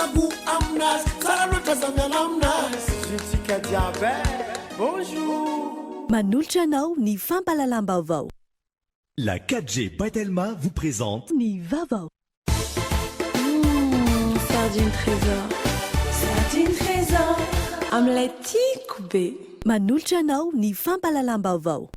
Managna goût aminazy, tsara loatra za miala aminazy. Zotsika jiaby eh! Bonjour! Manolotra anao ny fampahalalam-baovao. La 4G by Telma vous présente. Ny vaovao. Hum, sardine trésor. Sardine trésor, amin'ilay tiako be. Manolotra anao ny fampahalalam-baovao.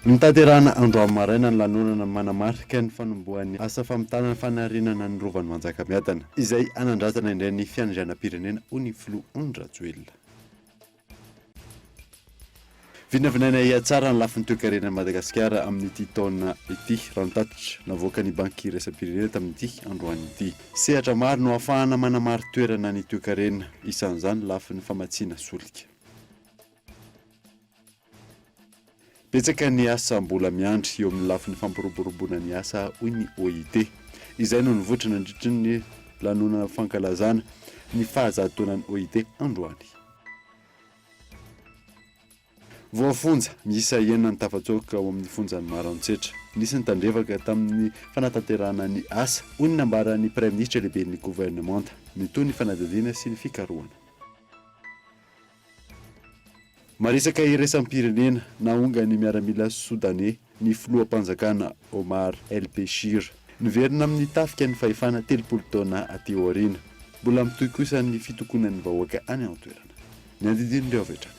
Notanterahina androany maraina ny lanonana manamarika ny fanombohan'ny asa famitana ny fanarenana ny Rovan'i Manjakamiadana, izay hanandratana indray ny fiandrianam-pirenena, hoy ny filoha Andry Rajoelina. Vinavinaina hihatsara ny lafiny toekarenan'i Madagasikara amin'ity taona ity, raha ny tatitra navoakan'ny Banky iraisam-pirenena tamin'ity androany ity. Sehatra maro no ahafahana manamari-toerana ny toekarena, isan'izany lafiny famatsiana solika. Betsaka ny asa mbola miandry eo amin'ny lafiny fampiroboroboana ny asa, hoy ny OIT. Izay no nivoitra nandritry ny lanonana fankalazana ny fahazato taonan'ny OIT androany. Voafonja miisa enina ny tafatsoaka ao amin'ny fonjan'i Maroantsetra. Nisy ny tandrevaka tamin'ny fanatanterahana ny asa, hoy ny nambaran'ny Praiminisitra lehiben'ny governemanta. Mitohy ny fanadihadiana sy ny fikarohana. Maresaka iraisam-pirenena, Naongan'ny miaramila Sodaney ny filoham-panjakana Omar El Bechir. Niverina amin'ny tafika ny fahefana 30 taona aty aoriana. Mbola mitohy kosa ny fitokonan'ny vahoaka any an-toerana. Ny andindin'ireo avy hatrany.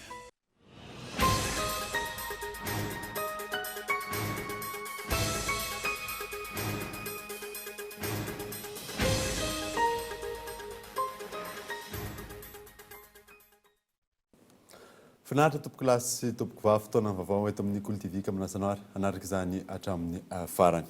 Finaritra tompokolahy sy tompokovavy, fotoana vaovao eto amin'ny Kolo TV ka manasa anao ary hanaraka izany hatramin'ny farany.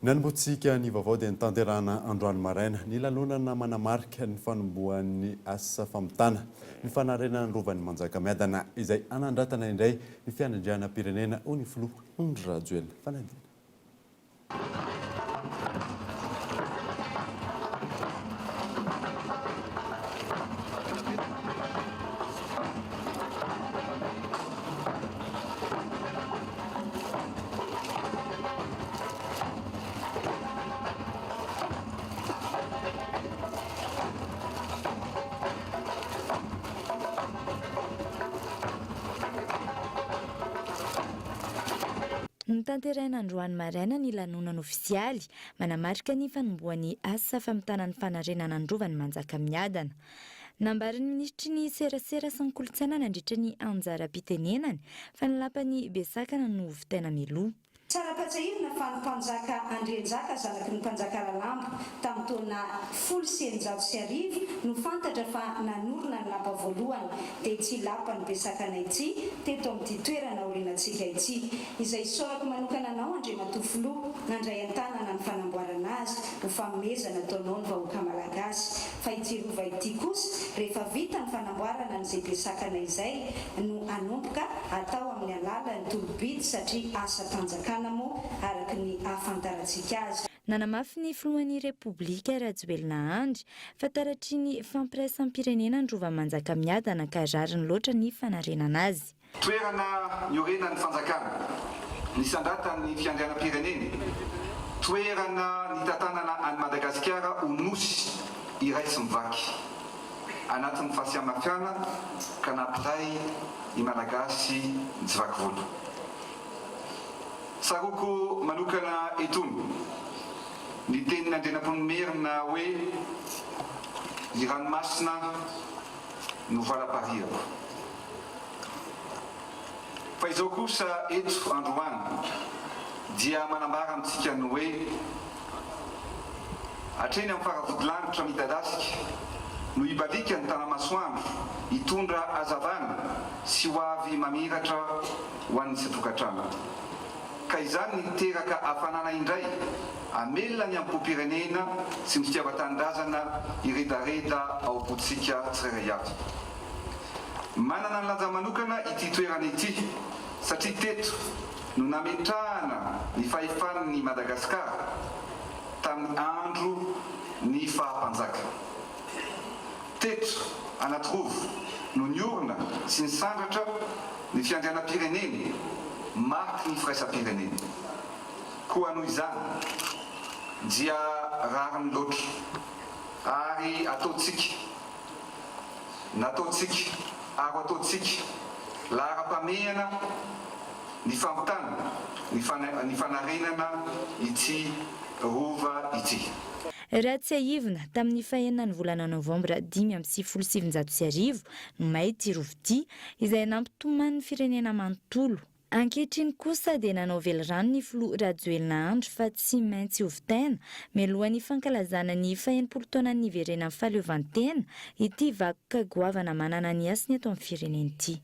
Ny hanombohantsika ny vaovao dia notanterahana androany maraina ny lanonana manamarika ny fanombohan'ny asa famitana ny fanarenana ny Rovan'i Manjakamiadana izay hanandratana indray ny fiandrianam-pirenena hoy ny filoha Andry Rajoelina. Fanadihadiana. Notanterahina androany maraina ny lanonana ofisialy manamarika ny fanombohan'ny asa famitana ny fanarenana ny Rovan'i Manjakamiadana. Nambaran'ny minisitry ny Serasera sy ny Kolontsaina nandritra ny anjaram-pitenenany fa ny lapan'i Besakana no hovitaina mialoha. Tsara ampatsiahivina fa ny mpanjaka Andrianjaka zanaky ny mpanjaka Ralambo tamin'ny taona 1610 no fantatra fa nanorina ny lapa voalohany dia ity lapan'i Besakana ity teto amin'ity toerana aorinantsika ity izay isaorako manokana anao Andriamatoa Filoha nandray an-tanana ny fanamboarana azy ho fanomezana ataonao ny vahoaka Malagasy fa ity rova ity kosa rehefa vita ny fanamboarana an'izay Besakana izay no hanomboka atao amin'ny alalan'ny tolo-bidy satria asam-panjakana moa araka ny ahafantarantsika azy. Nanamafy ny filohan'ny Repoblika Rajoelina Andry fa taratry ny fampiraisam-pirenena ny Rova Manjakamiadana ka rariny loatra ny fanarenana azy. Toerana niorenan'ny fanjakana, nisandratan'ny fiandrianam-pirenena, toerana nitantanana an'i Madagasikara ho nosy iray tsy mivaky. anatin'ny fahasiamafana ka nampiray ny Malagasy tsy vaky volo. Tsaroako manokana itony ny tenin'Andrianampoinimerina hoe ny ranomasina no valam-parihako. Fa izao kosa eto androany dia manambara amintsika ny hoe hatreny amin'ny faravodilanitra midadasika no hibaliaka ny tanamasoandro hitondra hazavana sy ho avy mamiratra ho an'ny isan-tokantrano. Ka izany niteraka hafanana indray hamelona ny amim-pom-pirenena sy ny fitiavan-tanindrazana hiredareda ao am-pontsika tsirairay avy. Manana ny lanja manokana ity toerana ity satria teto no nametrahana ny fahefan'ny Madagasikara tamin'ny andro ny faha-mpanjaka. Teto Anatirova no niorina sy nisandratra ny fiandrianam-pirenena mariky ny firaisam-pirenena. Koa noho izany dia rariny loatra ary ataontsika, nataontsika ary ho ataontsika laharam-pahamehana ny fampitana ny fanarenana ity Rova ity. Raha tsiahivina, tamin'ny fahenina ny volana novambra 1995 no may ity rova ity, izay nampitomany ny firenena manontolo. Ankehitriny kosa dia nanao velirano ny filoha Rajoelina Andry fa tsy maintsy hovitaina, mialohan'ny fankalazana ny faha-60 taonan'ny niverenan'ny fahaleovantena, ity vakoka goavana manana ny hasiny eto amin'ny firenena ity.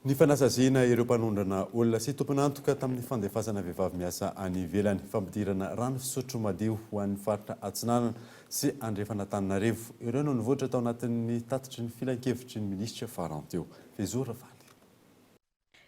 Ny fanasaziana ireo mpanondrana olona sy tompon'antoka tamin'ny fandefasana vehivavy miasa any ivelany, fampidirana rano fisotro madio ho an'ny faritra Atsinanana sy Andrefan'Antananarivo. Ireo no nivoitra tao anatin'ny tatitry ny filankevitry ny minisitra farany teo. Fehizoro Rafaly.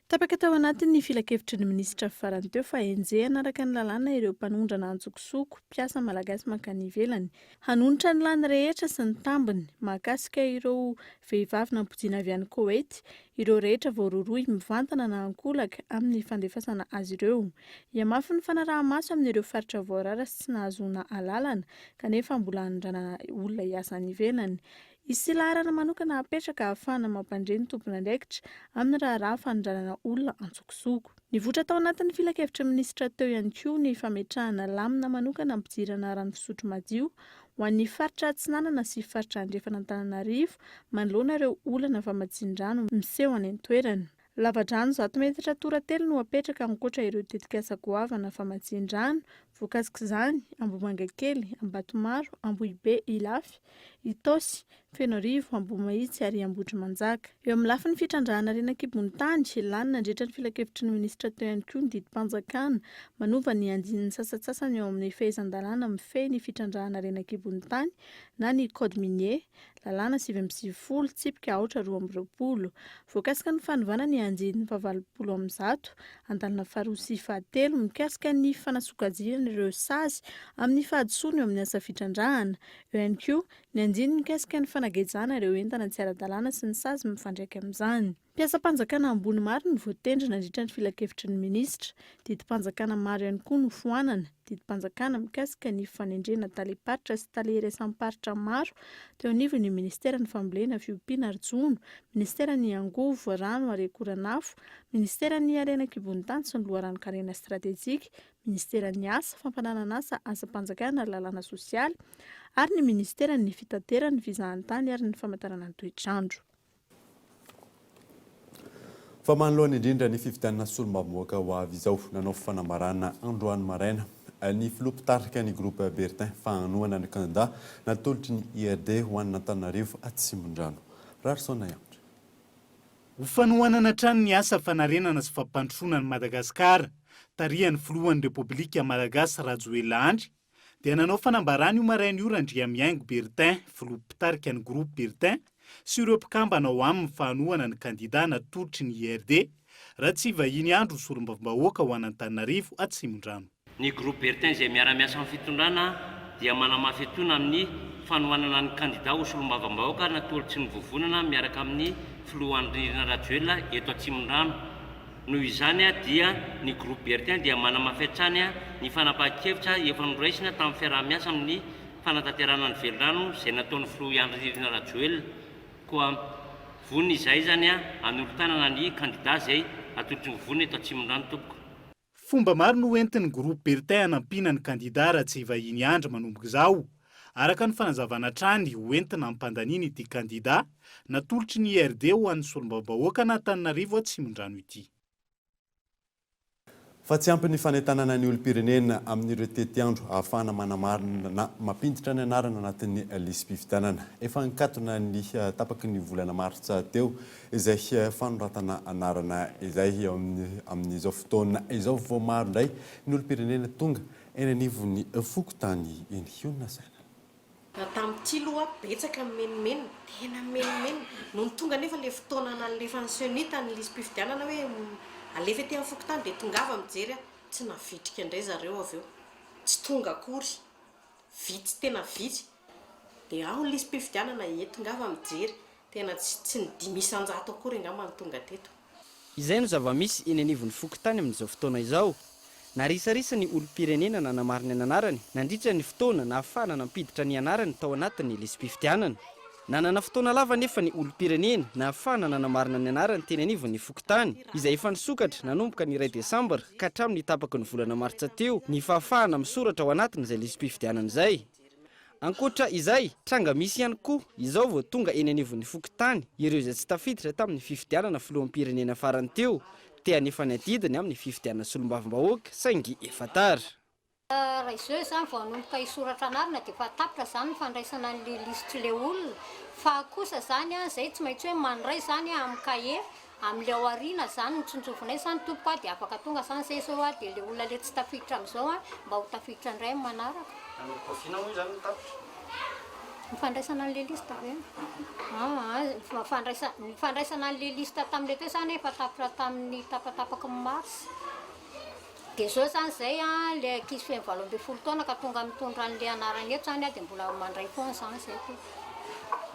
Tapaka tao anatin'ny filankevitry ny minisitra farany teo fa henjehina araka ny lalàna ireo mpanondrana antsokosoko mpiasa malagasy mankany ivelany. Hanonitra ny lany rehetra sy ny tambiny mahakasika ireo vehivavy nampodiana avy any Koety ireo rehetra voarohirohy mivantana na ankolaka amin'ny fandefasana azy ireo. Hihamafy ny fanaraha-maso amin'ireo faritra voarara sy tsy nahazoana alalana kanefa mbola hanondranana olona hiasa any ivelany. Hisy laharana manokana hapetraka ahafahana mampandre ny tompon'andraikitra amin'ny raharaha fanondranana olona antsokosoko. Nivoitra tao anatin'ny filankevitry ny minisitra teo ihany koa ny fametrahana lamina manokana hampidirana rano fisotro madio ho an'ny faritra Atsinanana sy faritra Andrefan'Antananarivo manoloana ireo olana famatsian-drano miseho any an-toerana. Lavadrano zato metatra toratelo no hapetraka ankoatra ireo tetikasa goavana famatsian-drano voakasik'izany, Ambohimangakely, Ambatomaro, Ambohibe, Ilafy, Itaosy, Fenoarivo, Ambohimahitsy ary Ambohitrimanjaka. Eo amin'ny lafiny fitrandrahana harena an-kibon'ny tany, lany nandritra ny filankevitry ny minisitra teo ihany koa ny didim-panjakana manova ny andininy sasantsasany ao amin'ny fehezan-dalàna mifehy ny fitrandrahana harena an-kibon'ny tany na ny code minier, Lalàna 99, tsipika aotra 22. Voakasika ny fanovana ny andininy fahavalopolo amby zato, andalana faharoa sy fahatelo, mikasika ny fanasokajiana ireo sazy amin'ny fahadisoana eo amin'ny asa fitrandrahana. Eo ihany koa ny andininy mikasika ny fanagejana ireo entana tsy ara-dalàna sy ny sazy mifandraika amin'izany. Mpiasam-panjakana ambony maro no voatendry nandritra ny filankevitry ny minisitra. Didim-panjakana maro ihany koa no foanana. Didim-panjakana mikasika ny fanendrena talem-paritra sy tale iraisam-paritra maro teo anivon'ny minisiteran'ny Fambolena, Fiompiana ary Jono, minisiteran'ny Angovo, Rano ary Akoranafo, minisiteran'ny Harena an-kibon'ny tany sy ny loharanon-karena stratejika, minisiteran'ny Asa, Fampananan'asa, Asam-panjakana ary Lalàna sosialy, ary ny minisiteran'ny Fitaterana, ny Fizahantany ary ny Famantarana ny toetr'andro. Fa manoloana indrindra ny fifidianana solombavambahoaka ho avy izao, nanao fanambarana androany maraina ny filoha mpitarika ny Groupe Bertin fa hanohana ny kandida natolotry ny IRD ho an'Antananarivo Atsimondrano. Raharisaona Iandry. Ho fanohanana hatrany ny asa fanarenana sy fampandrosoana an'i Madagasikara, tarihan'ny filohan'ny Repoblika Malagasy Rajoelina Andry, dia nanao fanambarana io maraina io Randriamihaingo Berthin, filoha mpitarika ny Groupe Berthin, sy ireo mpikambana ao aminy fa hanohana ny kandida natolotry ny IRD, Ratsivahiny Andry ho solombavambahoaka ho an'Antananarivo Atsimondrano. Ny Groupe Berthin izay miara-miasa amin'ny fitondrana dia manamafy etoana amin'ny fanohanana ny kandida ho solombavambahoaka natolotry ny vovonana miaraka amin'ny filoha Andry Nirina Rajoelina eto Atsimondrano. Noho izany dia ny Groupe Bertin dia manamafy hatrany ny fanapahan-kevitra efa noraisina tamin'ny fiaraha-miasa amin'ny fanatanterahana ny velirano izay nataon'ny Filoha Andry Nirina Rajoelina. Koa vonona izahay izany hanolo-tanana ny kandida izay atolotry ny Vovonana eto Atsimondrano tompoko. Fomba maro no hoentin'ny Groupe Bertin hanampiana ny kandida Ratsivahiny Andry manomboka izao. Araka ny fanazavana hatrany, hoentina hampandaniana ity kandida natolotry ny IRD ho an'ny solombavambahoakan'Antananarivo Atsimondrano ity. Fa tsy ampy ny fanentanana ny olom-pirenena amin'ireo tetiandro ahafahana manamarina na mampiditra ny anarana anatin'ny lisi-pifidianana. Efa nikatona ny tapaky ny volana martsa teo izay fanoratana anarana izay amin'izao fotoana izao vao maro indray ny olom-pirenena tonga Eny anivon'ny fokontany eny Hionona saina. Raha tamin'ity aloha betsaka ny menomenona, tena menomenona. Nony tonga anefa ilay fotoana nalefan'ny Cenit ny lisi-pifidianana hoe alefa ety amin'ny fokontany dia tongava mijery aho, tsy navitrika indray zareo avy eo, tsy tonga akory, vitsy tena vitsy. Dia ao ny lisi-pifidianana e, tongava mijery. Tena tsy tsy ny 5% akory angamba no tonga teto. Izay no zava-misy eny anivon'ny fokontany amin'izao fotoana izao. Narisarisa ny olom-pirenena nanamarina ny anarany nandritra ny fotoana nahafahana nampiditra ny anarany tao anatin'ny lisi-pifidianana. Nanana fotoana lava anefa ny olom-pirenena nahafahana nanamarina ny anarany teny anivon'ny fokontany, izay efa nisokatra nanomboka ny iray desambra ka hatramin'ny tapaky ny volana martsa teo ny fahafahana misoratra ao anatin'izay lisi-pifidianana izay. Ankoatra izay, tranga misy ihany koa izao vao tonga eny anivon'ny fokontany ireo izay tsy tafiditra tamin'ny fifidianana filoham-pirenena farany teo, te hanefa ny adidiny amin'ny fifidianana solombavambahoaka saingy efa tara. Raha izao izany vao hanomboka hisoratra anarana dia efa tapitra izany ny fandraisana an'ilay lisitr'ilay olona fa kosa izany izay tsy maintsy hoe mandray izany amin'ny kahie amin'ilay ao aoriana izany no tsinjovinay izany tompoko a dia afaka tonga izany izay izao a dia ilay olona ilay tsy tafiditra amin'izao a mba ho tafiditra indray amin'ny manaraka. Nanomboka oviana moa izany no tapitra? Ny fandraisana an'ilay liste ve? Aa ny fandraisana ny fandraisana an'ilay liste tamin'ilay teo izany efa tapitra tamin'ny tapatapaky ny mars. Dia zao zany zay an, le ankizy feno 18 taona ka tonga mitondra an'le anarany eto zany an, dia mbola mandray foana zany zay tompoko.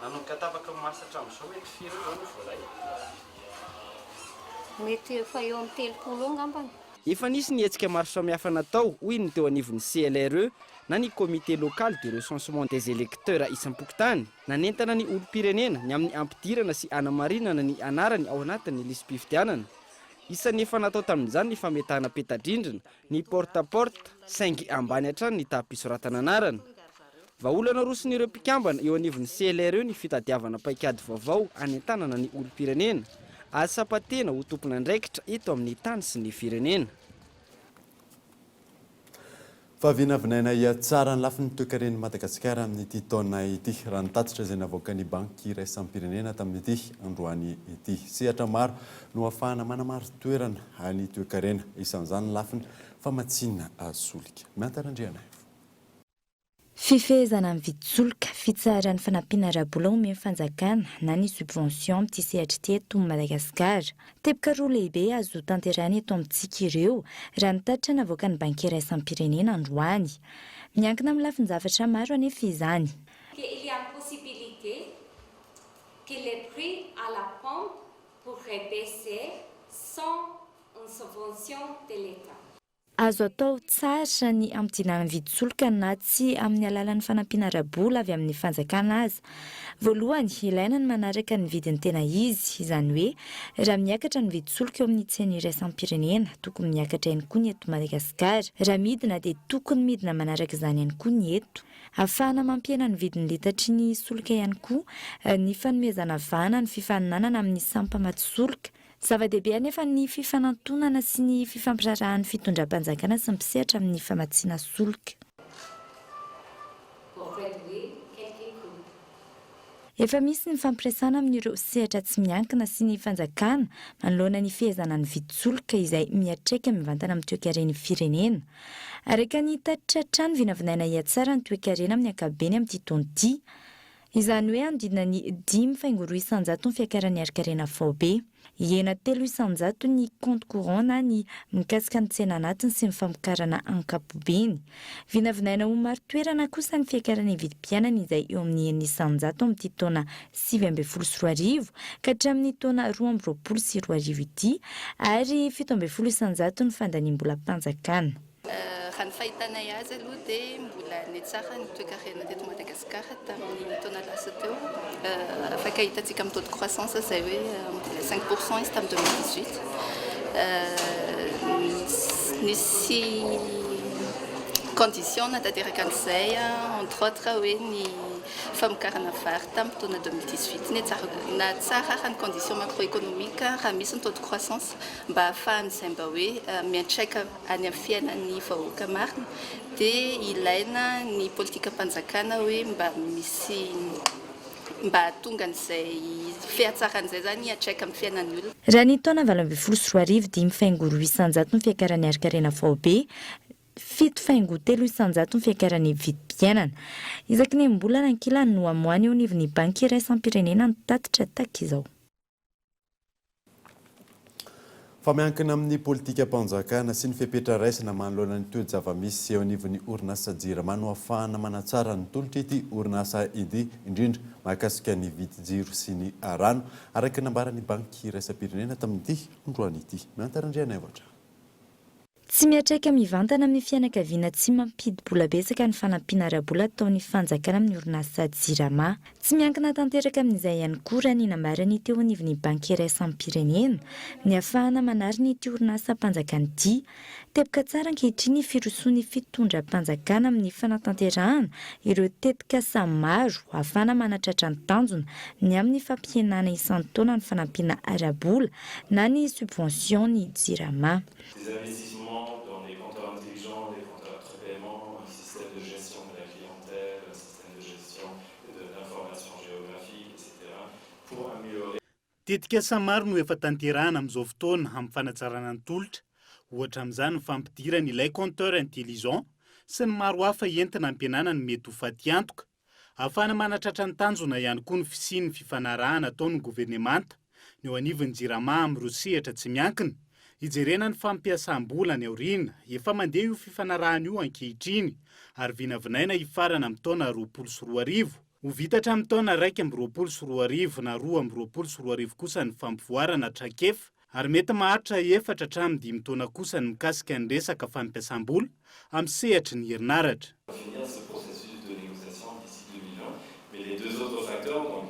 Nanomboka tapaky ny mars hatramin'izao mety firy eo izao no voaray? Mety efa eo amin'ny 30 eo angambany. Efa nisy ny hetsika maro samihafa natao, hoy ny teo anivon'ny CLRE na ny Comité Local de Recensement des Electeurs isam-pokontany, nanentana ny olom-pirenena ny amin'ny hampidirana sy hanamarinana ny anarany ao anatin'ny lisi-pifidianana. Isan'ny efa natao tamin'izany ny fametahana peta-drindrina, ny porte à porte, saingy ambany hatrany ny taham-pisoratana anarana. Vahaolana aroson'ireo mpikambana eo anivon'ny CLRE ny fitadiavana paikady vaovao hanentanana ny olom-pirenena hahatsapa tena ho tompon'andraikitra eto amin'ny tany sy ny firenena. Fa vinavinaina hihatsara ny lafiny toekaren'i Madagasikara amin'ity taona ity, raha ny tatitra izay navoakan'ny Banky iraisam-pirenena tamin'ity androany ity. Sehatra maro no ahafahana manamari-toerana ny toekarena, isan'izany ny lafiny famatsiana solika. Miantara Andrianaivo. Fifehezana ny vidin-tsolika, fitsaharan'ny fanampiana ara-bola omen'ny fanjakana na ny subvention amin'ity sehatra ity eto Madagasikara. Teboka roa lehibe azo tanterahina eto amintsika ireo, raha ny tatitra navoakan'ny Banky iraisam-pirenena androany. Miankina amin'ny lafin-javatra maro anefa izany. Il y a une possibilité que les prix à la pompe pourraient baisser sans une subvention de l'Etat. Azo atao tsara ny hampidinana ny vidin-tsolika na tsy amin'ny alalan'ny fanampiana ara-bola avy amin'ny fanjakana aza. Voalohany, ilaina ny manaraka ny vidiny tena izy, izany hoe raha miakatra ny vidin-tsolika eo amin'ny tsena iraisam-pirenena, tokony miakatra ihany koa ny eto Madagasikara. Raha midina dia tokony midina manaraka izany ihany koa ny eto. Ahafahana mampihena ny vidin'ny litatry ny solika ihany koa ny fanomezana vahana ny fifaninanana amin'ny samy mpamatsy solika. Zava-dehibe anefa ny fifanantonana sy ny fifampiraharahan'ny fitondram-panjakana sy ny mpisehatra amin'ny famatsiana solika. Efa misy ny fampiresahana amin'ireo sehatra tsy miankina sy ny fanjakana manoloana ny fihezana ny vidin-tsolika izay miantraika mivantana amin'ny toekaren'ny firenena. Araka ny tatitra hatrany, vinavinaina hihatsara ny toekarena amin'ny ankapobeny amin'ity taona ity. Izany hoe hanodidina ny 5,2% ny fiakaran'ny harinkarena faobe. Hihena 3% ny compte courant na ny mikasika ny tsena anatiny sy ny famokarana ankapobeny. Vinavinaina ho marin-toerana kosa ny fiakaran'ny vidim-piainana izay eo amin'ny 6% amin'ity taona 2019 ka hatramin'ny taona 2022 ity ary 17% ny fandaniam-bolam-panjakana. Raha ny fahitanay azy aloha dia mbola nihatsara ny toekarena teto Madagasikara tamin'ny taona lasa teo. Afaka hitantsika amin'ny taux de croissance izay hoe mbola 5 pour cent izy tamin'ny 2018. Nisy condition nahatanteraka an'izay entre autres hoe ny famokarana vary tamin'ny taona 2018 nihatsara. Nahatsara raha ny condition macroéconomique raha misy ny taux de croissance mba ahafahan'izay mba hoe miantraika any amin'ny fiainan'ny vahoaka marina dia ilaina ny politikam-panjakana hoe mba misy mba hahatonga an'izay fihatsaran'izay izany hiantraika amin'ny fiainan'ny olona. Raha ny taona 2018, 5,2% ny fiakaran'ny harinkarena faobe, 7,3% ny fiakaran'ny vidim-piainana. Isaky ny enim-bolana ankilany no amoahana eo anivon'ny Banky iraisam-pirenena ny tatitra tahaka izao. Fa miankina amin'ny politikam-panjakana sy ny fepetra raisina manoloana ny toe-javamisy eo anivon'ny orinasa Jirama no ahafahana manatsara ny tolotr'ity orinasa ity, indrindra mahakasika ny vidin-jiro sy ny rano, araka ny nambaran'ny Banky iraisam-pirenena tamin'ity androany ity. Mihanta Randrianaivo hatrany. Tsy miantraika mivantana amin'ny fianakaviana tsy mampidi-bola betsaka ny fanampiana ara-bola ataon'ny fanjakana amin'ny orinasa Jirama. Tsy miankina tanteraka amin'izay ihany koa raha ny nambaran'ny teo anivon'ny Banky iraisam-pirenena ny ahafahana manarina ity orinasam-panjakana ity. Teboka tsara ankehitriny ny firosoan'ny fitondram-panjakana amin'ny fanatanterahana ireo tetikasa maro ahafahana manatratra ny tanjona ny amin'ny fampihenana isan-taona ny fanampiana ara-bola na ny subvention ny Jirama. Des investissements dans des compteurs intelligents, des compteurs prépaiement, un système de gestion de la clientèle, un système de gestion de l'information géographique, etc. pour améliorer. Tetikasa maro no efa tanterahana amin'izao fotoana amin'ny fanatsarana ny tolotra, ohatra amin'izany ny fampidirana ilay compteur intelligent sy ny maro hafa entina hampihenana ny mety ho fatiantoka. Ahafahana manatratra ny tanjona ihany koa ny fisian'ny fifanarahana ataon'ny governemanta ny eo anivon'ny Jirama amin'ireo sehatra tsy miankina, hijerena ny fampiasam-bola any aoriana. Efa mandeha io fifanarahana io ankehitriny ary vinavinaina hifarana amin'ny taona 2020. Ho vita hatramin'ny taona 2021 na 2022 kosa ny fampivoarana traikefa ary mety maharitra efatra hatramin'ny dimy taona kosa ny mikasika ny resaka fampiasam-bola amin'ny sehatry ny herinaratra. Finir ce processus de négociation d'ici 2020, mais les deux autres facteurs, donc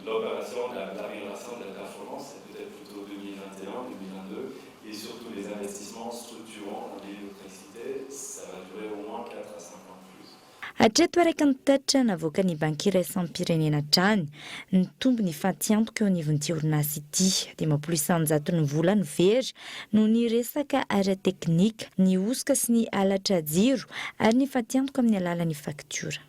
l'opération, l'amélioration de la performance, c'est peut-être plutôt 2021, 2022, et surtout les investissements structurants dans l'électricité, ça va durer au moins 4 à 5 ans de plus. Hatreto araka ny tatitra navoakan'ny Banky iraisam-pirenena hatrany, nitombo ny fatiantoka eo anivon'ity orinasa ity. 50 isan-jaton'ny vola no very noho ny resaka ara-teknika, ny hosoka sy ny halatra jiro ary ny fatiantoka amin'ny alalan'ny faktiora.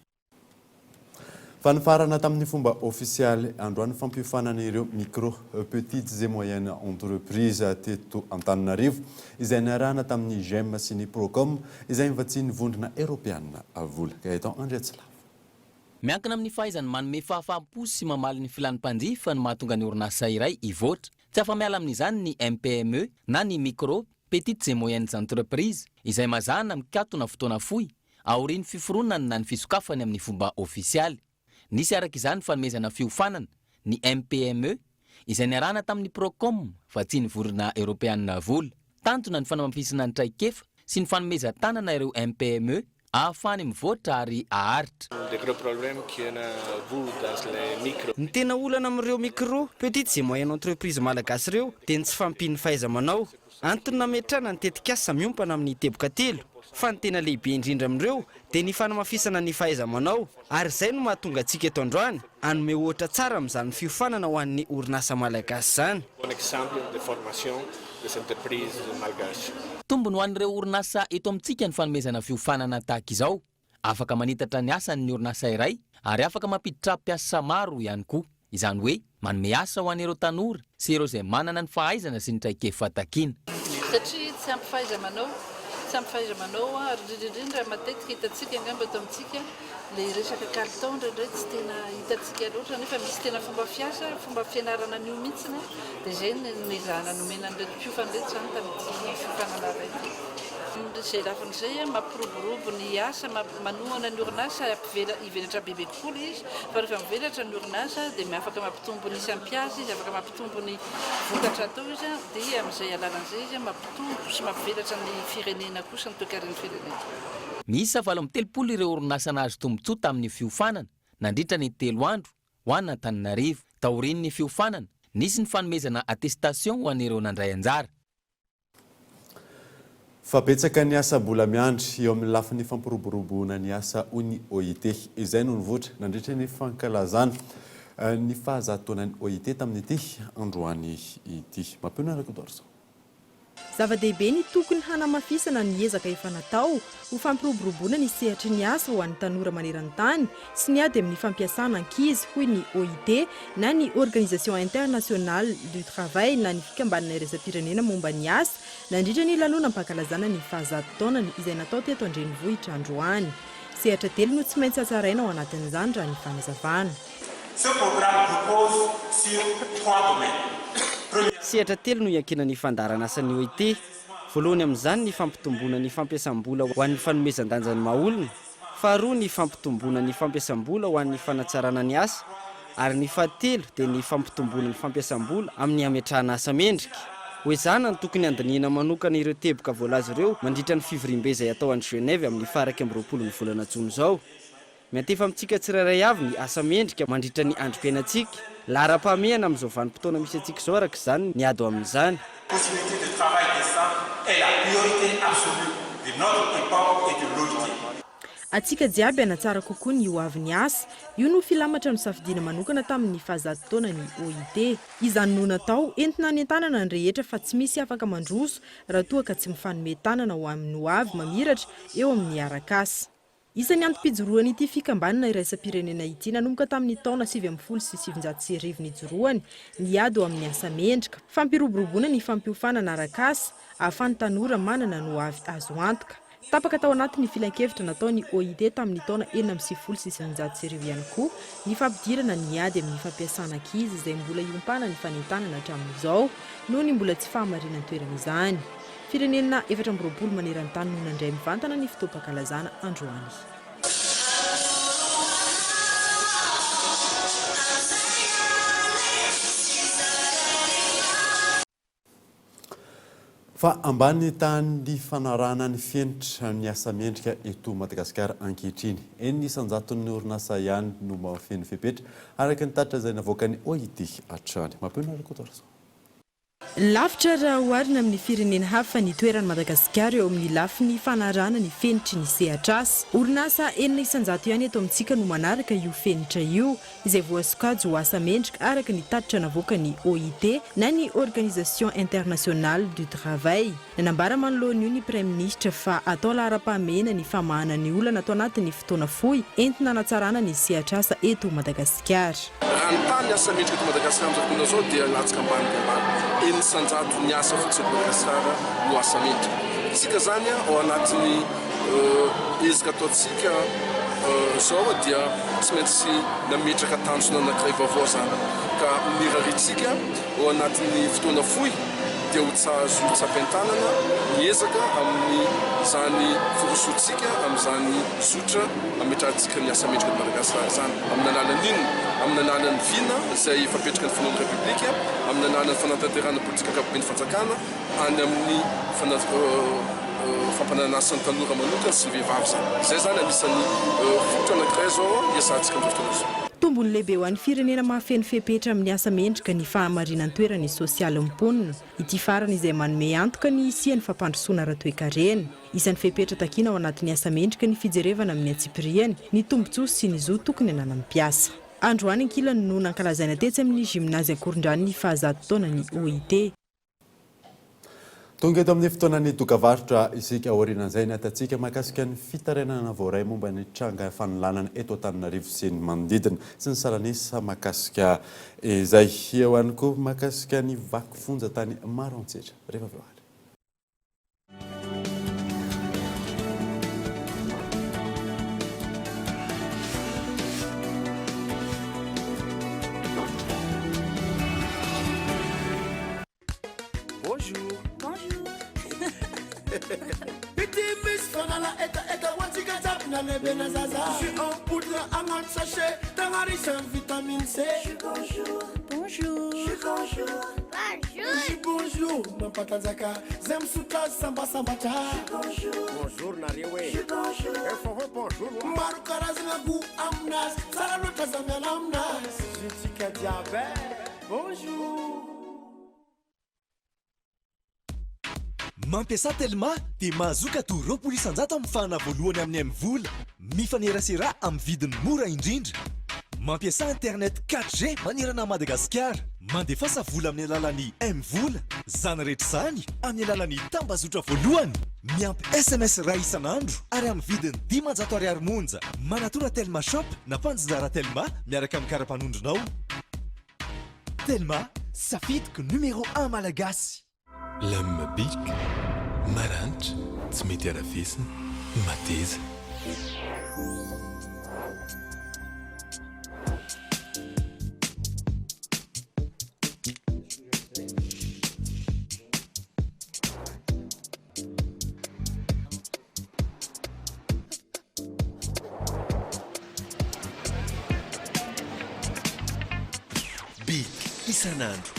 Fa nifarana tamin'ny fomba ofisialy androany ny fampiofanana ireo Micro, Petites et Moyennes Entreprises teto Antananarivo, izay niarahana tamin'ny Gem sy ny Procom, izay novatsian'ny Vondrona Eoropeana vola. Gaëtan Andriatsilavo. Miankina amin'ny fahaizany manome fahafaham-po sy mamaly ny filan'ny mpanjifa no mahatonga ny orinasa iray hivoatra. Tsy afa-miala amin'izany ny MPME na ny Micro, Petites et Moyennes Entreprises, izay mazàna mikatona fotoana fohy aorian'ny fiforonany na ny fisokafany amin'ny fomba ofisialy. Nisy araka izany fanomezana fiofanana ny MPME izay niarahana tamin'ny Procom vatsian'ny Vondrona Eoropeanina vola. Tanjona ny fanamafisana ny traikefa sy ny fanomezan-tanana ireo MPME ahafahany mivoatra ary haharitra. Le gros problème qu'on a vu dans les micro. Ny tena olana amin'ireo micro, petites et moyennes entreprises malagasy ireo dia ny tsy fahampian'ny fahaiza-manao. Antony nametrahana ny tetikasa miompana amin'ny teboka telo, fa ny tena lehibe indrindra amin'ireo dia ny fanamafisana ny fahaiza-manao ary izay no mahatonga antsika eto androany hanome ohatra tsara amin'izany fiofanana ho an'ny orinasa malagasy izany. Bon exemple de formation des entreprises malgaches. Tombony ho an'ireo orinasa eto amintsika ny fanomezana fiofanana tahaka izao. Afaka manitatra ny asany ny orinasa iray ary afaka mampiditra mpiasa maro ihany koa. Izany hoe manome asa ho an'ireo tanora sy ireo izay manana ny fahaizana sy ny traikefa takiana. Satria tsy ampy fahaiza-manao, tsy ampy fahaiza-manao ary indrindra indrindra matetika hitantsika angamba eto amintsika ilay resaka kalitao indraindray tsy tena hitantsika loatra nefa misy tena fomba fiasa, fomba fianarana an'io mihitsy dia izay no nezahana nomena an'ireto mpiofana ireto izany tamin'ity fiofanana iray ity. Izay lafiny izay mampiroborobo ny asa, manohana ny orinasa hivelatra bebe kokoa ilay izy fa rehefa mivelatra ny orinasa dia afaka mampitombo ny isan'ny mpiasa izy, afaka mampitombo ny vokatra atao izy dia amin'izay alalan'izay izy mampitombo sy mampivelatra ny firenena koa sy ny toekaren'ny firenena. Miisa 38 ireo orinasa nahazo tombontsoa tamin'ny fiofanana nandritra ny telo andro ho an'Antananarivo. Taorian'ny fiofanana, nisy ny fanomezana attestation ho an'ireo nandray anjara. Fa betsaka ny asa mbola miandry eo amin'ny lafiny fampiroboroboana ny asa hoy ny OIT. Izay no nivoitra nandritra ny fankalazana ny fahazato taonan'ny OIT tamin'ity androany ity. Mampionona Rakotoarison. Zava-dehibe ny tokony hanamafisana ny ezaka efa natao ho fampiroboroboana ny sehatry ny asa ho an'ny tanora maneran-tany sy ny ady amin'ny fampiasana ankizy, hoy ny OIT na ny Organisation Internationale du Travail na ny Fikambanana Iraisam-pirenena momba ny asa, nandritra ny lanonam-pankalazana ny fahazato taonany izay natao teto an-drenivohitra androany. Sehatra telo no tsy maintsy hatsaraina ao anatin'izany raha ny fanazavana. Ce programme repose sur trois domaines. Sehatra telo no iankinan'ny fandaharan'asan'ny OIT. Voalohany amin'izany ny fampitomboana ny fampiasam-bola ho an'ny fanomezan-danja ny maha-olona, faharoa ny fampitomboana ny fampiasam-bola ho an'ny fanatsarana ny asa ary ny fahatelo dia ny fampitomboana ny fampiasam-bola amin'ny hametrahana asa mendrika. Hoezahana ny tokony handinihina manokana ireo teboka voalaza ireo mandritra ny fivoriambe izay hatao any Genève amin'ny faha 21 ny volana jona izao. Miantefa amintsika tsirairay avy ny asa mendrika mandritra ny androm-piainantsika. Laharam-pahamehana amin'izao vanim-potoana misy antsika izao araka izany ny ady ho amin'izany. Possibilité de travail décent est la priorité absolue de notre époque et de l'OIT. Antsika jiaby hanatsara kokoa ny ho avin'ny asa. Io no filamatra nosafidiana manokana tamin'ny fahazato taonan'ny OIT. Izany no natao entina hanentanana ny rehetra fa tsy misy afaka mandroso raha toa ka tsy mifanome tanana ho amin'ny ho avy mamiratra eo amin'ny arak'asa. Isan'ny antom-pijoroan'ity fikambanana iraisam-pirenena ity nanomboka tamin'ny taona 1919 nijoroany ny ady ho amin'ny asa mendrika, fampiroboroboana ny fampiofanana arak'asa ahafahan'ny tanora manana ny hoavy azo antoka. Tapaka tao anatin'ny filankevitra nataon'ny OIT tamin'ny taona 1996 ihany koa ny fampidirana ny ady amin'ny fampiasana ankizy izay mbola iompanan'ny fanentanana hatramin'izao noho ny mbola tsy fahamarinan-toerana izany. Firenena 24 maneran-tany no nandray mivantana ny fotoam-pankalazana androany. Fa ambany tahan'ny fanarahana ny fenitra ny asa mendrika eto Madagasikara ankehitriny. Enina isan-jaton'ny orinasa ihany no mahafeno fepetra, araka ny tatitra izay navoakan'ny OIT hatrany. Mampionona Rakotoarison. Lavitra raha oharina amin'ny firenena hafa ny toeran'i Madagasikara eo amin'ny lafiny fanarahana ny fenitry ny sehatr'asa. Orinasa 6% ihany eto amintsika no manaraka io fenitra io, izay voasokajy ho asa mendrika araka ny tatitra navoakan'ny OIT na ny Organisation Internationale du Travail. Nanambara manoloana io ny Praiminisitra fa atao laharam-pahamehana ny famahana ny olana ato anatin'ny fotoana fohy entina hanatsarana ny sehatr'asa eto Madagasikara. Raha ny tahan'ny asa mendrika eto Madagasikara amin'izao fotoana izao dia latsaka ambany dia ambany. 6% ny asa fotsiny eto Madagasikara no asa mendrika. Isika izany ao anatin'ny ezaka ataontsika izao dia tsy maintsy nametraka tanjona anankiray vaovao izany ka mirariantsika ao anatin'ny fotoana fohy dia ho azo tsapain-tanana ny ezaka amin'izany firosoantsika amin'izany zotra ametrahantsika ny asa mendrika eto Madagasikara izany. Amin'ny alalan'ny inona? Amin'ny alalan'ny vina izay efa apetraky ny Filohan'ny Repoblika, amin'ny alalan'ny fanatanterahana politika ankapoben'ny fanjakana any amin'ny fampananana asa ny tanora manokana sy ny vehivavy izany. Izay izany anisan'ny fototra anankiray izao iasantsika amin'izao fotoana izao. Tombony lehibe ho an'ny firenena mahafeno fepetra amin'ny asa mendrika ny fahamarinan-toeran'ny sosialin'ny mponina. Ity farany izay manome antoka ny hisian'ny fampandrosoana ara-toekarena. Isan'ny fepetra takiana ao anatin'ny asa mendrika ny fijerevana amin'ny antsipiriany ny tombontsoa sy ny zo tokony ananan'ny mpiasa. Androany ankilany no nankalazaina tetsy amin'ny Gymnase Ankorondrano ny fahazato taonan'ny OIT. Tonga eto amin'ny fotoanan'ny dokavarotra isika aorianan'izay ny atantsika mahakasika ny fitarainana voaray momba ny tranga fanolanana eto Antananarivo sy ny manodidina sy ny salanisa mahakasika izay. Eo ihany koa mahakasika ny vaky fonja tany Maroantsetra. Rehefa avy eo ary. Bonjour. Bonjour. Petit miss fanala eta eta wantsika jiaby na lehibe na zaza. Jus en poudre agnaty sachet tegna riche en vitamine C. Jus bonjour. Bonjour. Jus bonjour. Bonjour. Jus bonjour mampatanjaka zay misotro azy sambasambatra. Jus bonjour. Bonjour nareo e. Jus bonjour. Efa hoe bonjour wa. Maro karazagna goût aminazy tsara loatra aza miala aminazy. Jus-ntsika jiaby e. Bonjour. Mampiasà Telma dia mahazoa cadeau 20% amin'ny fahana voalohany amin'ny MVola. Mifanerasera amin'ny vidiny mora indrindra. Mampiasà internet 4G manerana an'i Madagasikara. Mandefasa vola amin'ny alalan'ny MVola. Izany rehetra izany amin'ny alalan'ny tambazotra voalohany. Miampy sms iray isan'andro ary amin'ny vidiny 500 ariary monja. Manatòna Telma Shop na mpanjinjara Telma miaraka amin'ny kara-panondronao. Telma, safidiko numéro un malagasy. Lame bic, maranitra, tsy mety harafesina, mateza. isan'andro.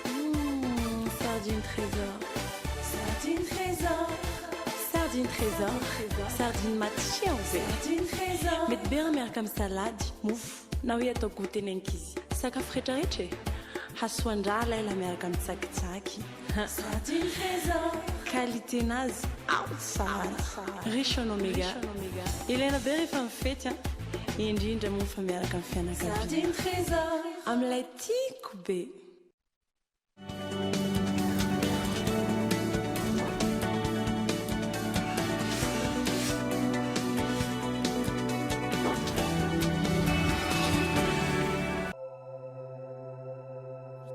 Mmh, sardine trésor. Sardine trésor. Sardine trésor. Sardine matsiro be. Sardine trésor. Mety be raha miaraka amin'ny salady, mofo, na hoe atao goûter ny ankizy. Sakafo rehetrarehetra e. Hasoan-draha ilay raha miaraka amin'ny tsakitsaky. Sardine trésor. Qualité nazy ao tsara. Riche en oméga. Ilaina be rehefa mifety an. Indrindra moa fa miaraka amin'ny fianakaviana. Sardine trésor. Amin'ilay tiako be.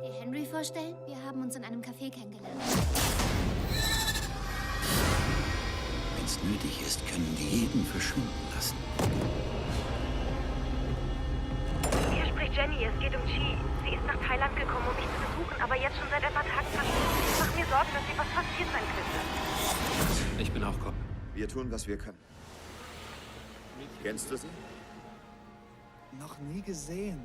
Dir Henry vorstellen? Wir haben uns in einem Café kennengelernt. Wenn's nötig ist, können die jeden verschwinden lassen. Hier spricht Jenny, es geht um Chi. Sie ist nach Thailand gekommen, um mich zu besuchen, aber jetzt schon seit ein paar Tagen verschwunden. Ich mache mir Sorgen, dass ihr was passiert sein könnte. Ich bin auch Cop. Wir tun, was wir können. Kennst du sie? Noch nie gesehen.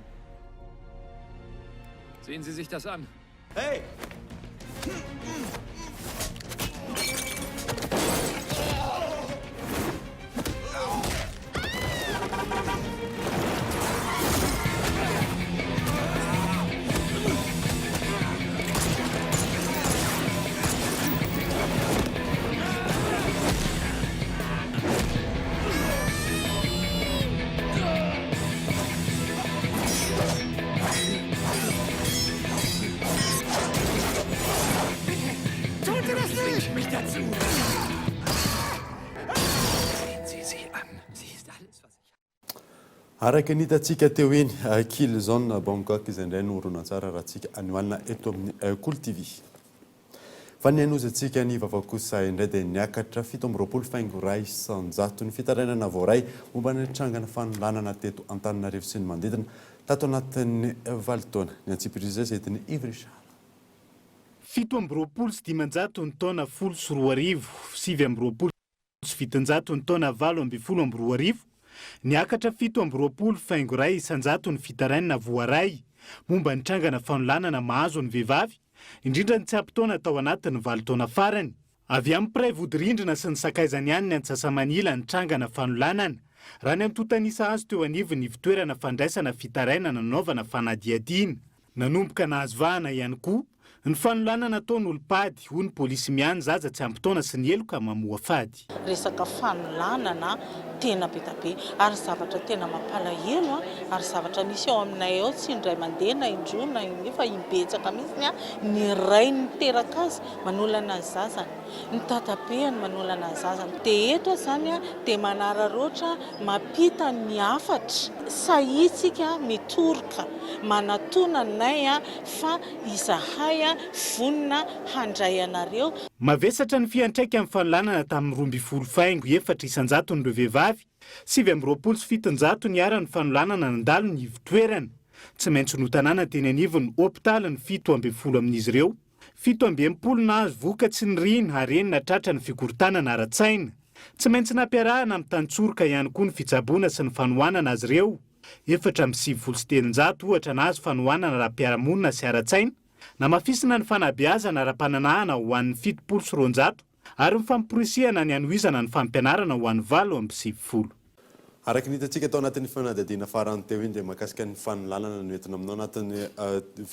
Sehen Sie sich das an. Hey! Tun Sie das nicht! Mich dazu! Sehen Sie sie an. Sie ist alles, was ich Araka ny hitantsika teo iny, Kill Zone Bangkok izay indray no horonantsary arahantsika anio alina eto amin'ny Kolo TV. Fa ny hainozantsika ny vaovao kosa indray dia niakatra 27.1% ny fitarainana voaray momba ny trangana fanolanana teto Antananarivo sy ny manodidina tato anatin'ny valo taona. Ny antsipiriany izay entin'i Yves Richard. 527 ny taona 2010, 729 ny taona 2018, niakatra 27.1% ny fitarainana voaray momba ny trangana fanolanana mahazo ny vehivavy, indrindra ny tsy ampy taona tao anatin'ny valo taona farany. Avy amin'ny mpiray vodirindrina sy ny sakaizany ihany ny antsasamanila ny trangana fanolanana, raha ny antontan'isa azo teo anivon'ny ivontoerana fandraisana fitarainana nanaovana fanadihadiana. Nanomboka nahazo vahana ihany koa ny fanolanana ataon'olom-pady, hoy ny polisy miahy ny zaza tsy ampy taona sy ny heloka mamoafady. Resaka fanolanana tena be da be ary ny zavatra tena mampalahelo ary zavatra misy ao aminay ao tsy indray mandeha na indroa na in-efatra fa im-betsaka mihitsy ny ray niteraka azy manolana ny zazany, ny dadabeany manolana ny zazany. Dia eto aho izany dia manararaotra mampita ny hafatra, sahitsika mitoroka, manatona anay fa izahay vonona handray anareo. Mavesatra ny fiantraikan'ny fanolanana tamin'ny 12 faingo efatra isan-jaton'ireo vehivavy, 729 niharan'ny fanolanana nandalo ny ivon-toerana. Tsy maintsy notanana teny anivon'ny hopitaly ny 17 amin'izy ireo. 67 nahazo vohoka tsy niriana ary enina tratra ny fikorontanana ara-tsaina. Tsy maintsy nampiarahana amin'ny tantsoroka ihany koa ny fitsaboana sy ny fanohanana azy ireo. 394 ohatra nahazo fanohanana ara-piarahamonina sy ara-tsaina, namafisina ny fanabeazana ara-pananahana ho an'ny 270 ary ny famporisihana ny hanohizana ny fampianarana ho an'ny 98. Araka ny hitantsika tao anatin'ny fanadihadiana farany teo iny dia mahakasika ny fanolanana no entina aminao anatin'ny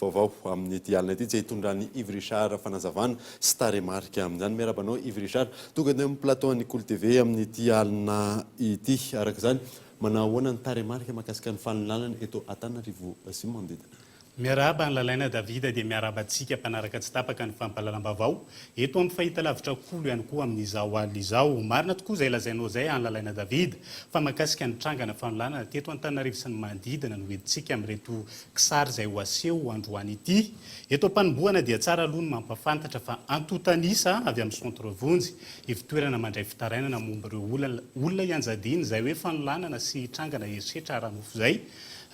vaovao amin'ity alina ity izay hitondran'i Yves Richard fanazavana sy tarehimarika amin'izany. Miarahaba anao Yves Richard. Tonga eo amin'ny plateau an'ny Kolo TV amin'ity alina ity. Araka izany, manao ahoana ny tarehimarika mahakasika ny fanolanana eto Antananarivo sy ny manodidina? Miarahaba an'i Lalaina Davida dia miarahaba antsika mpanaraka tsy tapaka ny fampahalalam-baovao eto amin'ny fahitalavitra Kolo ihany koa amin'izao alina izao. Marina tokoa izay lazainao izay an'i Lalaina Davida fa mahakasika ny trangana fanolanana teto Antananarivo sy ny manodidina no entintsika amin'ireto kisary izay ho aseho androany ity. Eto am-panombohana dia tsara aloha ny mampahafantatra fa antontan'isa avy amin'ny Centre Vonjy, ivontoerana mandray fitarainana momba ireo olona ianjadiana izay hoe fanolanana sy trangana herisetra ara-nofo izay.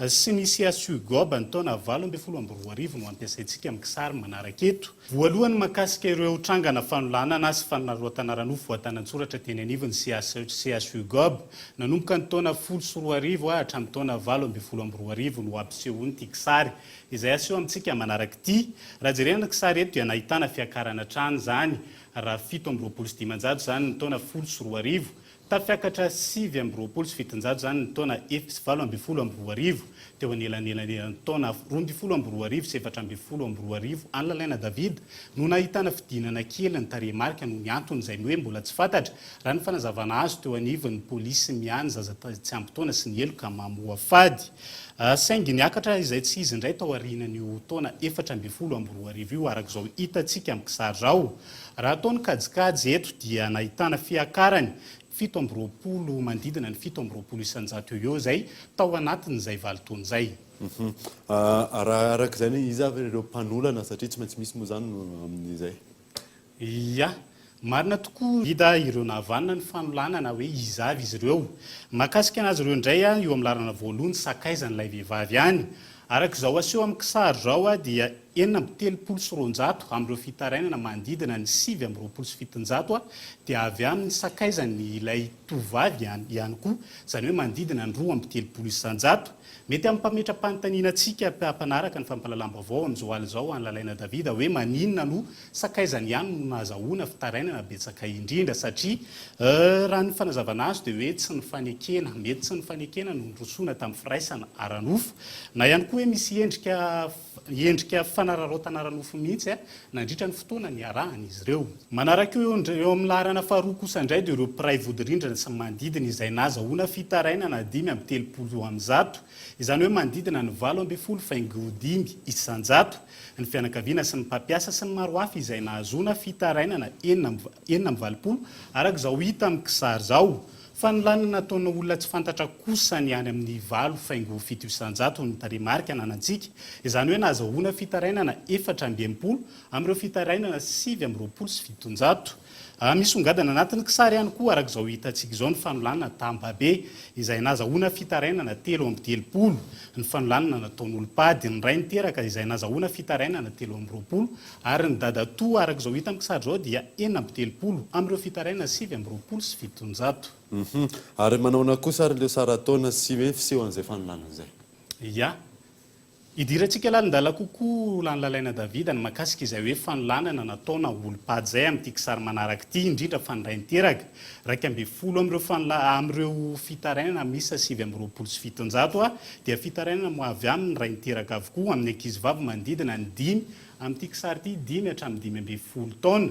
sy ny CHU Gob ny taona 2018 no ampiasaintsika amin'ny kisary manaraka eto. Voalohany mahakasika ireo trangana fanolanana sy fanararaotana ara-nofo voatana an-tsoratra teny anivon'ny CHU Gob nanomboka ny taona 2010 hatramin'ny taona 2018 no ampisehoan'ity kisary izay aseho amintsika manaraka ity. Raha jerena ny kisary eto dia nahitana fiakarana hatrany izany raha 527 izany ny taona 2010 Tafiakatra 729 izany ny taona 2018, teo anelanelan'ny taona 2012 sy 2014 any Lalaina David no nahitana fidinana kely ny tarehimarika noho ny antony izay ny hoe mbola tsy fantatra, raha ny fanazavana azo teo anivon'ny polisy miahy ny zaza tsy ampy taona sy ny heloka mamoafady. Saingy niakatra izay tsy izy indray tao aorianan'io taona 2014 io araka izao hitantsika amin'ny kisary izao. Raha atao ny kajikajy eto dia nahitana fiakarany 27 manodidina ny 27% eo ho eo izay tao anatin'izay valo taona izay. Raha araka izay ny iza avy ireo mpanolana satria tsy maintsy misy moa izany no amin'izay. Ia. Marina tokoa Ida ireo nahavanona ny fanolanana hoe iza avy izy ireo. Mahakasika anazy ireo indray eo amin'ny laharana voalohany sakaizan'ilay vehivavy ihany. Araka izao aseho amin'ny kisary izao dia 236 amin'ireo fitarainana manodidina ny 729 dia avy amin'ny sakaizany ilay tovovavy ihany koa, izany hoe manodidina ny 32%. Mety hampametra-panontaniana antsika mpanaraka ny fampahalalam-baovao amin'izao alina izao any Lalaina Davida hoe maninona no sakaizany ihany no nahazahoana fitarainana betsaka indrindra satria raha ny fanazavana azo dia hoe tsy nifanekena, mety tsy nifanekena no nirosoana tamin'ny firaisana ara-nofo na ihany koa hoe misy endrika endrika fanararaotana ara-nofo mihitsy nandritra ny fotoana niarahan'izy ireo. Manaraka eo eo amin'ny laharana faharoa kosa indray dia ireo mpiray vodirindrina sy ny manodidina izay nahazahoana fitarainana 135, izany hoe manodidina ny 18 faingo 5%, ny fianakaviana sy ny mpampiasa sy ny maro hafa izay nahazoana fitarainana 86 araka izao hita amin'ny kisary izao. Fanolanana nataona olona tsy fantatra kosa ny any amin'ny 8 faingo 7% ny tarehimarika ananantsika, izany hoe nahazahoana fitarainana 64 amin'ireo fitarainana 729. Misongadina anatin'ny kisary ihany koa araka izao hitantsika izao ny fanolanana tambabe izay nahazahoana fitarainana 33, ny fanolanana nataon'olom-pady, ny ray niteraka izay nahazahoana fitarainana 23 ary ny dadatoa araka izao hita amin'ny kisary izao dia 36 amin'ireo fitarainana 729. Ary manahoana kosa ary ireo saran-taona sy hoe fisehon'izay fanolanana izay? Ya. Idirantsika lalindala kokoa lany Lalaina Davida ny mahakasika izay hoe fanolanana nataona olom-pady izay amin'ity kisary manaraka ity, indrindra fa ny ray niteraka. 11 amin'ireo fanola amin'ireo fitarainana miisa 729 dia fitarainana moa avy amin'ny ray niteraka avokoa, amin'ny ankizivavy manodidina ny dimy amin'ity kisary ity, dimy hatramin'ny 15 taona.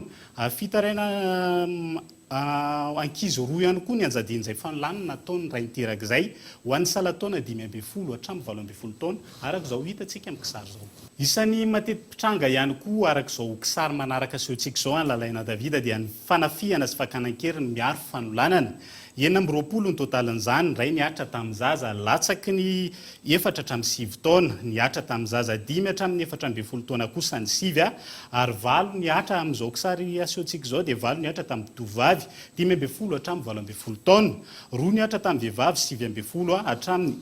Fitarainana Ankizy roa ihany koa nianjadian'izay fanolanana nataon'ny ray niteraka izay, ho an'ny salan-taona 15 hatramin'ny 18 taona, araka izao hitantsika amin'ny kisary izao. Isan'ny mateti-pitranga ihany koa araka izao kisary manaraka asehontsika izao any Lalaina Davida dia ny fanafihana sy fakana an-keriny miaro fanolanana. 26 ny totalin'izany, iray nihatra tamin'ny zaza latsaky ny efatra hatramin'ny sivy taona, nihatra tamin'ny zaza dimy hatramin'ny 14 taona kosa ny sivy, ary valo nihatra amin'izao kisary asehontsika izao dia valo nihatra tamin'ny tovovavy 15 hatramin'ny 18 taona, roa nihatra tamin'ny vehivavy 19 hatramin'ny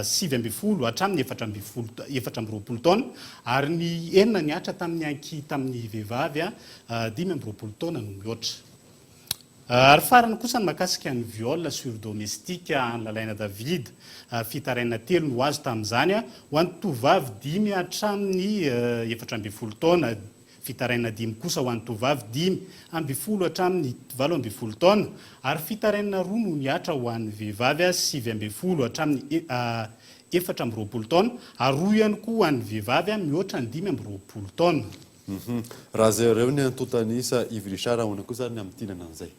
19 hatramin'ny 14 24 taona, ary ny enina nihatra tamin'ny ankihy tamin'ny vehivavy 25 taona no mihoatra. Ary farany kosa ny mahakasika ny viol sur domestique an'i Lalaina David, fitarainana telo no azo tamin'izany, ho an'ny tovovavy dimy hatramin'ny 14 taona, fitarainana dimy kosa ho an'ny tovovavy 15 hatramin'ny 18 taona, ary fitarainana roa no nihatra ho an'ny vehivavy 19 hatramin'ny 24 taona, ary roa ihany koa ho an'ny vehivavy mihoatra ny 25 taona. Raha jereo ny antontan'isa Yves Richard ahoana kosa ary ny hamintinana an'izay?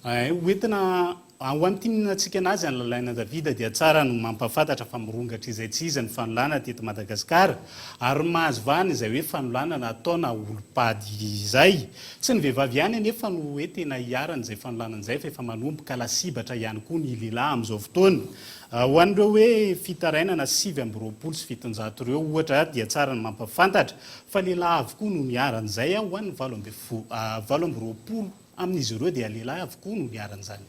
Ho entina ho hamintinantsika anazy any Lalaina Davida dia tsara no mampahafantatra fa mirongatra izay tsy izy ny fanolanana teto Madagasikara ary mahazo vahana izay hoe fanolanana ataona olom-pady izay. Tsy ny vehivavy ihany anefa no hoe tena iharan'izay fanolanana izay fa efa manomboka lasibatra ihany koa ny lehilahy amin'izao fotoana. Ho an'ireo hoe fitarainana 729 ireo ohatra dia tsara ny mampahafantatra fa lehilahy avokoa no niharan'izay, ho an'ny 28 amin'izy ireo dia lehilahy avokoa no niharan'izany.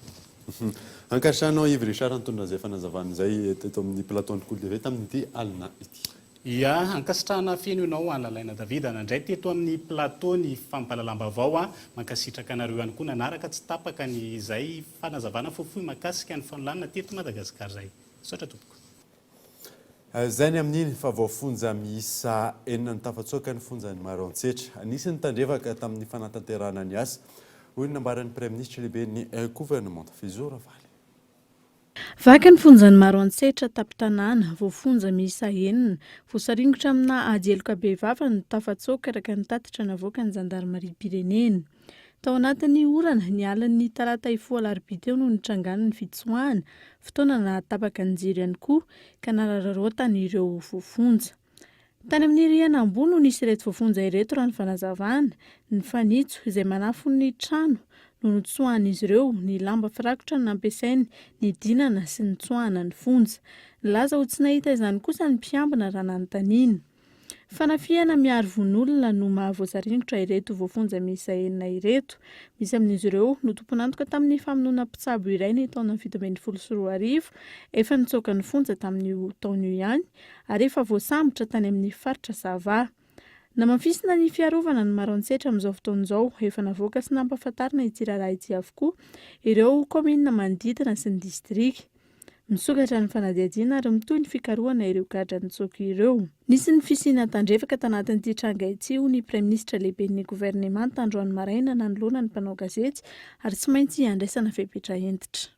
Ankasitrahanao Yves Richard nitondra izay fanazavana izay teto amin'ny plateau ny Kolo TV tamin'ity alina ity. Ia, ankasitrahana feno ianao Lalaina David nandray teto amin'ny plateau ny fampahalalam-baovao a! Mankasitraka anareo ihany koa nanaraka tsy tapaka ny izay fanazavana fohifohy mahakasika ny fanolanana teto Madagasikara izay. Misaotra tompoko. Izay ny amin'iny fa voafonja miisa enina no tafatsoaka ny fonjan'i Maroantsetra. Nisy ny tandrevaka tamin'ny fanatanterahana ny asa, hoy ny nambaran'ny Praiminisitra lehiben'ny governemanta, Fijo Ravaly. Vaky ny fonjan'i Maroantsetra tampon-tanàna, voafonja miisa enina, voasaringotra amina ady heloka bevava no tafatsoaka araka ny tatitra navoakan'ny zandarimariam-pirenena. Tao anatin'ny orana, ny alin'ny talata hifoha alarobia teo no nitrangan'ny fitsoahana, fotoana nahatapaka ny jiro ihany koa ka narararaotan'ireo voafonja. Tany amin'ny rihana ambony no nisy ireto voafonja ireto raha ny fanazavana. Ny fanitso, izay manafo ny trano, no notsoahan'izy ireo, ny lamba firakotra no nampiasainy nidinana sy nitsoahana ny fonja. Nilaza ho tsy nahita izany kosa ny mpiambina raha nanontaniana. Fanafihana miaro vono olona no mahavoasaringotra ireto voafonja miisa enina ireto. Misy amin'izy ireo no tompon'antoka tamin'ny famonoana mpitsabo iray ny taona 2017, efa nitsoaka ny fonja tamin'io taona io ihany, ary efa voasambotra tany amin'ny faritra Sava. Namafisina ny fiarovana ny Maroantsetra amin'izao fotoana izao. Efa navoaka sy nampahafantarina ity raharaha ity avokoa ireo kaominina manodidina sy ny distrika. Misokatra ny fanadihadiana ary mitohy ny fikarohana ireo gadra nitsoaka ireo. Nisy ny fisiana tandrevaka tanatin'ity tranga ity, hoy ny Praiminisitra lehiben'ny governemanta androany maraina nanoloana ny mpanao gazety ary tsy maintsy handraisana fepetra hentitra.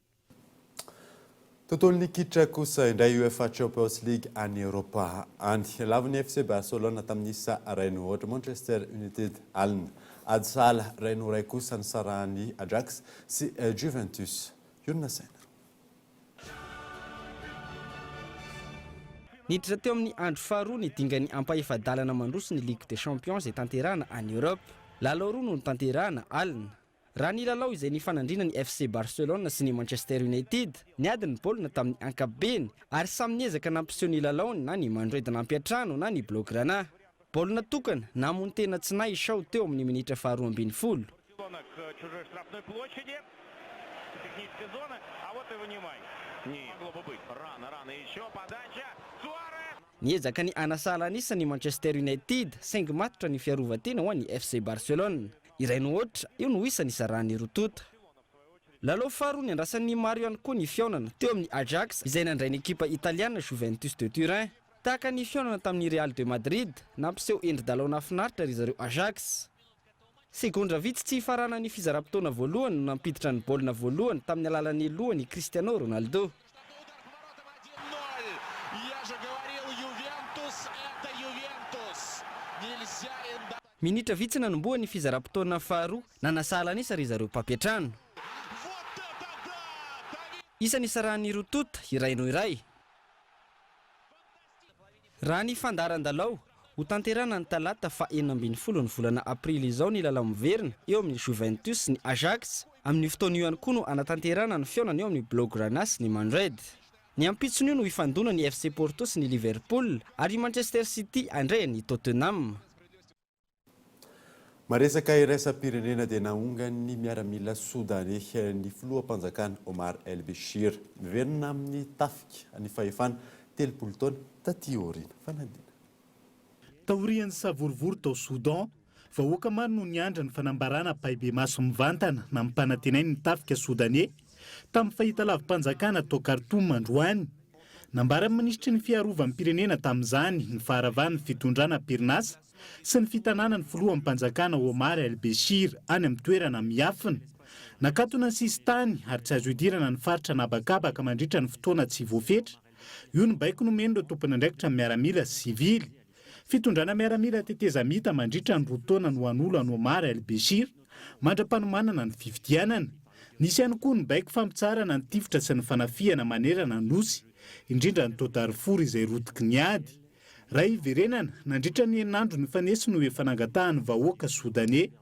Tontolon'ny kitra kosa indray UEFA Champions League any Eoropa any. Lavon'ny FC Barcelone tamin'ny isa iray noho aotra Manchester United alina. Ady sahala iray noho iray kosa nisarahan'ny Ajax sy Juventus. Io no nasaina. Niditra teo amin'ny andro faharoa ny dingan'ny ampahefa-dalana mandroso ny Ligue des Champions izay tanterahana any Europe. Lalao roa no notanterahana alina. Raha ny lalao izay nifanandrinan'ny FC Barcelone sy ny Manchester United, niady ny baolina tamin'ny ankapobeny ary samy niezaka nampiseho ny lalaony na ny Madrid nampiantrano na ny Blaugrana. Baolina tokana, namono tena tsy nahy i Shaw teo amin'ny minitra faharoa ambin'ny folo. Niezaka ny hanasahala an'isa ny Manchester United saingy matotra ny fiarovan-tena ho an'ny FC Barcelone. Iray no aotra, io no isa nisarahan'ny roa tonta. Lalao faharoa niandrasan'ny maro ihany koa ny fihaonana teo amin'ny Ajax izay nandray ny ekipa italiana Juventus de Turin. Tahaka ny fihaonana tamin'ny Real de Madrid, nampiseho endri-dalao nahafinaritra ry zareo Ajax. Segondra vitsy tsy hifaranan'ny fizaram-potoana voalohany no nampiditra ny baolina voalohany tamin'ny alalan'ny lohany i Cristiano Ronaldo. Minitra vitsy nanombohan'ny fizaram-potoana faharoa, nanasahala an'isa ry zareo mpampiantrano. Isa nisarahan'ny roa tonta, iray noho iray. Raha ny fandaharan-dalao, hotanterahina ny talata faha 16 ny volana aprily izao ny lalao miverina eo amin'ny Juventus sy ny Ajax. Amin'io fotoana io ihany koa no hanatanterahana ny fihaonana eo amin'ny Blaugrana sy ny Madrid. Ny ampitson'io no hifandona ny FC Porto sy ny Liverpool ary i Manchester City handray an'i Tottenham. Maresaka iraisam-pirenena dia naongan'ny miaramila Sodaney ny filoham-panjakana Omar El Bechir. Miverina amin'ny tafika ny fahefana 30 taona taty aoriana. Fanadinana. Taorian'ny savorovoro tao Soudan, vahoaka maro no niandry ny fanambarana ampahibemaso mivantana nampanantenain'ny tafika Sodaney tamin'ny fahitalavi-panjakana tao Khartoum androany. Nambaran'ny minisitry ny fiarovam-pirenena tamin'izany ny faharavan'ny fitondrana am-perinasa sy ny fitanana ny filoham-panjakana Omar El-Bechir any amin'ny toerana miafina. Nakatona ny sisintany ary tsy azo idirana ny faritra an'habakabaka mandritra ny fotoana tsy voafetra. Io ny baiko nomen'ireo tompon'andraikitra ny miaramila sy sivily. Fitondrana miaramila tetezamita mandritra ny roa taona no hanolo an'i Omar El Bechir, mandra-panomanana ny fifidianana. Nisy ihany koa ny baiko fampitsaharana ny tifitra sy ny fanafihana manerana ny Nosy, indrindra ny tao Darfour izay rotiky ny ady. Raha hiverenana, nandritra ny herinandro nifanesy no efa nangatahan'ny vahoaka Sodaney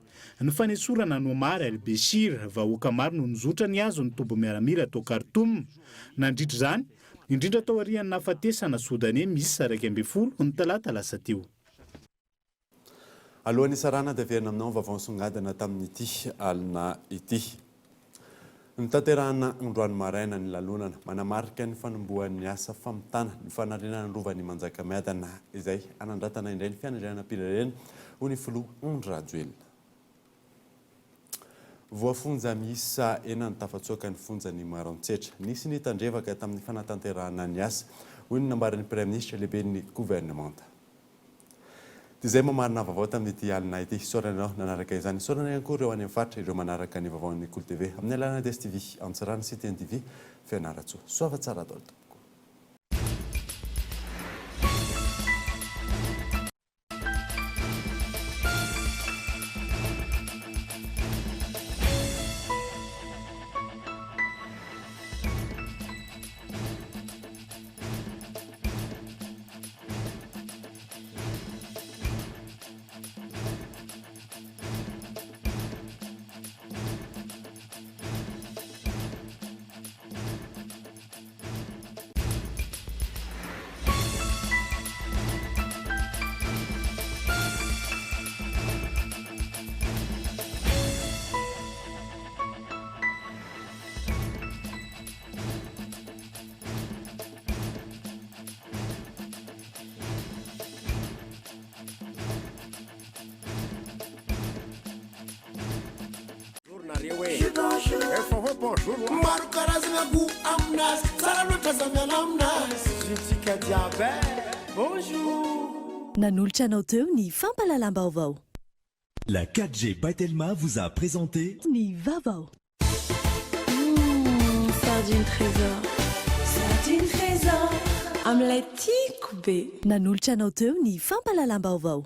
ny fanesorana an'i Omar El Bechir, vahoaka maro no nizotra nihazo ny toby miaramila tao Khartoum nandritra izany, indrindra taorian'ny nahafatesana Sodaney miisa 11 ny talata lasa teo. Alohan'ny hisarahana dia averina aminao ny vaovao nisongadina tamin'ity alina ity. Notanterahina androany maraina ny lanonana manamarika ny fanombohan'ny asa famitana ny fanarenana ny Rovan'i Manjakamiadana izay hanandratana indray ny fiandrianam-pirenena, hoy ny filoha Andry Rajoelina. Voafonja miisa enina no tafatsoaka ny fonjan'i Maroantsetra. Nisy ny tandrevaka tamin'ny fanatanterahana ny asa, hoy ny nambaran'ny Praiminisitra lehiben'ny governemanta. Dia izay mamarina vaovao tamin'ity alina ity. Isaorana anao nanaraka izany. Isaorana ihany koa ireo any amin'ny faritra, ireo manaraka ny vaovaon'ny Kolo TV amin'ny alalan'ny DSTV Antsirano sy TNTV Fianarantsoa. Soava tsara daholo tompoko. Maro karazagna goût aminazy Tsara loatra za miala aminazy Zitsika jiaby eh Bonjour Nanolotra anao teo ny fampahalalam-baovao. La 4G by Telma vous a présenté. Ny vaovao. Humm sardine trésor. Sardine trésor amin'ilay tiako be. Nanolotra anao teo ny fampahalalam-baovao.